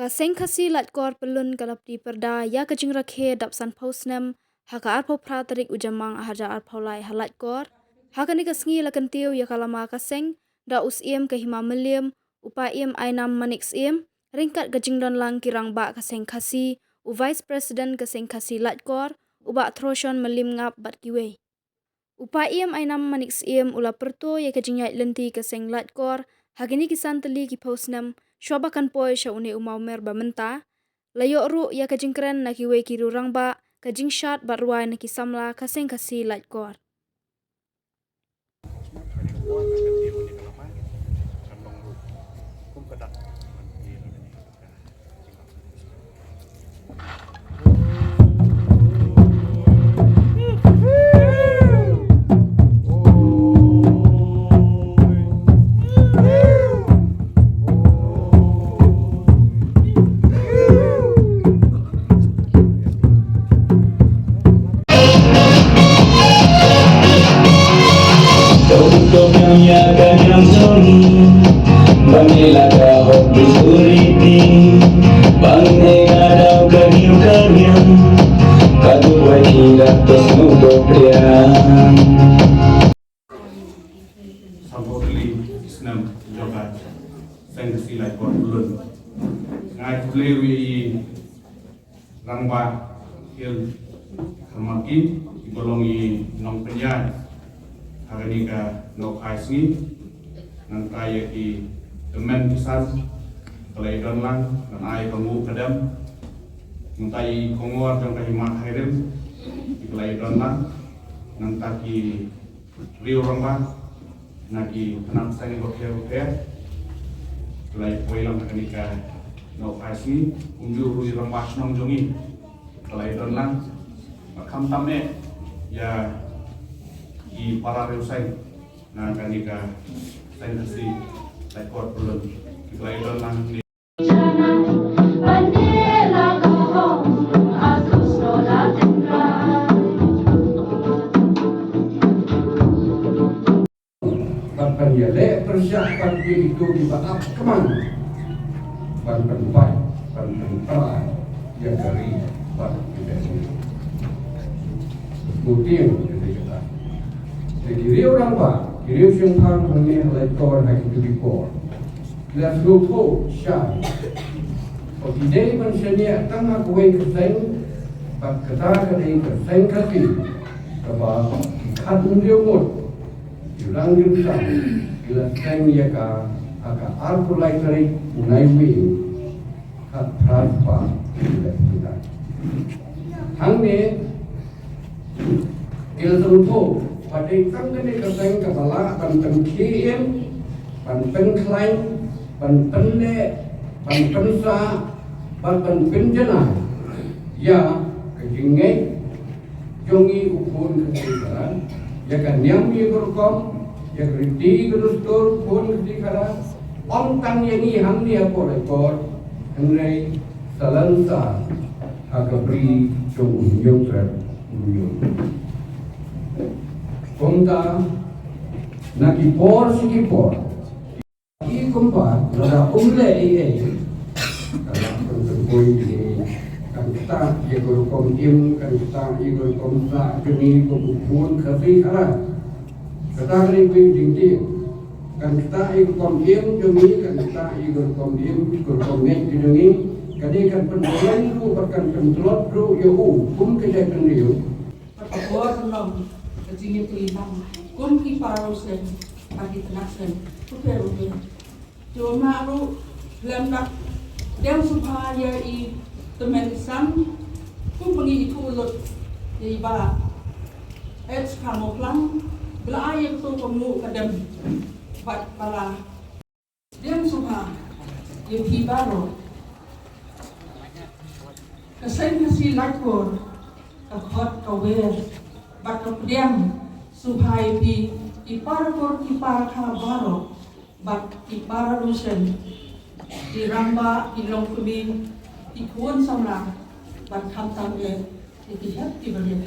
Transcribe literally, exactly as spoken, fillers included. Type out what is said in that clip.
Ka Seng Khasi Laitkor Pyllun ka la pdiang pyrda ïa ka jingrakhe dap sanphew snem ha ka arphew phra tarik u Jymmang arhajar arphew lai ha Laitkor. Ha kane ka sngi la kyntiew ïa ka lama ka seng da u Syiem ka Hima Mylliem, u Paiem Ainam Manik Syiem, ryngkat ka jingdon lang ki rangbah ka Seng Khasi, u Vice President ka Seng Khasi Laitkor, u Bah Throshon Mylliem Ngap bad kiwei. U Paiem Ainam Manik Syiem u la pyrto ïa ka jingïaid lynti ka Seng Laitkor ha kine ki san tylli ki phew snem, shwa ba kan poi sha une u mawmer ba mynta. La ïoh ruh ïa ka jingkren na kiwei ki riew rangbah, ka jingshad bad rwai na ki samla ka Seng Khasi Laitkor. Sanphew tylli snem jong ka Seng Khasi Laitkor Pyllun. Nga ai khublei ruh ïa i Rangbah Hill Kharmaki, kiba long i nongpynïaid ha kane ka nongkhai sngi. Nangta ïa ki tymmen ki san kiba la ïadon lang, ngan ai ka nguh ka dem. Nangta i kongor jong ka Hima Khyrim kiba la ïadon lang. Nangta ki riew rangbah na ki tnat seng bapher bapher. Ki la ïa poi lang ha kane ka nongkhai sngi, kumjuh ruh i rangbah shnong jong ngi ki la ïa don lang. Bad khamtam eh ïa ki para riewseng na kane ka Seng Khasi Laitkor Pyllun, ki la ïa don lang. Bad ban ïaleh pyrshah bad kito kiba ap kmen ban pynpait, ban pynpra ïa ka ri bad ïa ka jaitbynriew. Butieng ïa kata. Te ki riew rangbah, ki riew shynrang hangne ha Laitkor ha kito ki por. Ki la sngewthuh shai ba ki dei ban shaniah tang ha kawei ka seng, bad kata ka dei ka Seng Khasi, kaba ki khathynriew ngut ki rangbah ki la seng ïa ka ha ka arphew lai tarik u Naiwieng khatphra spah. Hangne ki la sngewthuh ba dei tang kane ka seng kaba lah ban pynkhie im, ban pynkhlaiñ, ban pynneh, ban pynsah bad ban pynjanai ïa ka jingngeit jong ngi u khun Khasi Khara, ïa ka niam ïa ka rukom, ïa ka riti ka dustur u khun Khasi Khara, ym tang ïa ngi hangne hapoh Laitkor, hynrei sa lynter ha ka bri jong u Hynñiewtrep Hynñiewtrep. Kumta na ki por sha ki por, i kumba lada um leh ei ei, ka la pynpoi ïa ngi, kan ktah ïa ka rukom im, kan ktah ïa ka rukom sah jong ngi kum u khun Khasi Khara. Kata ka dei ka jingtip. Kan ktah ïa ka rukom im jong ngi, kan ktah ïa ka rukom im, ka rukom ngeit ka jong ngi. Ka dei kan pynlong ruh bad kan pyntlot ruh ïa u kum ka jaitbynriew. Bad ka bor nong ka jingïatreilang kum ki para riew seng bad ki tnat seng bapher bapher. Te kumta ruh lem da pdiang sngewbha ïa i tymmen i san, kum ba ngi ithuh lut ïa i Bah H K Mawphlang, ba la ai ïa kato ka nguh ka dem bad ba la Pdiang sngewbha ïa phi baroh. Ka Seng Khasi Laitkor ka khot ka wer bad ka pdiang sngewbha ïa phi, ki para kur ki para kha baroh bad ki para riew seng, ki rangbah, ki longkmie, ki khun samla bad khamtam eh ïa ki hep ki barit.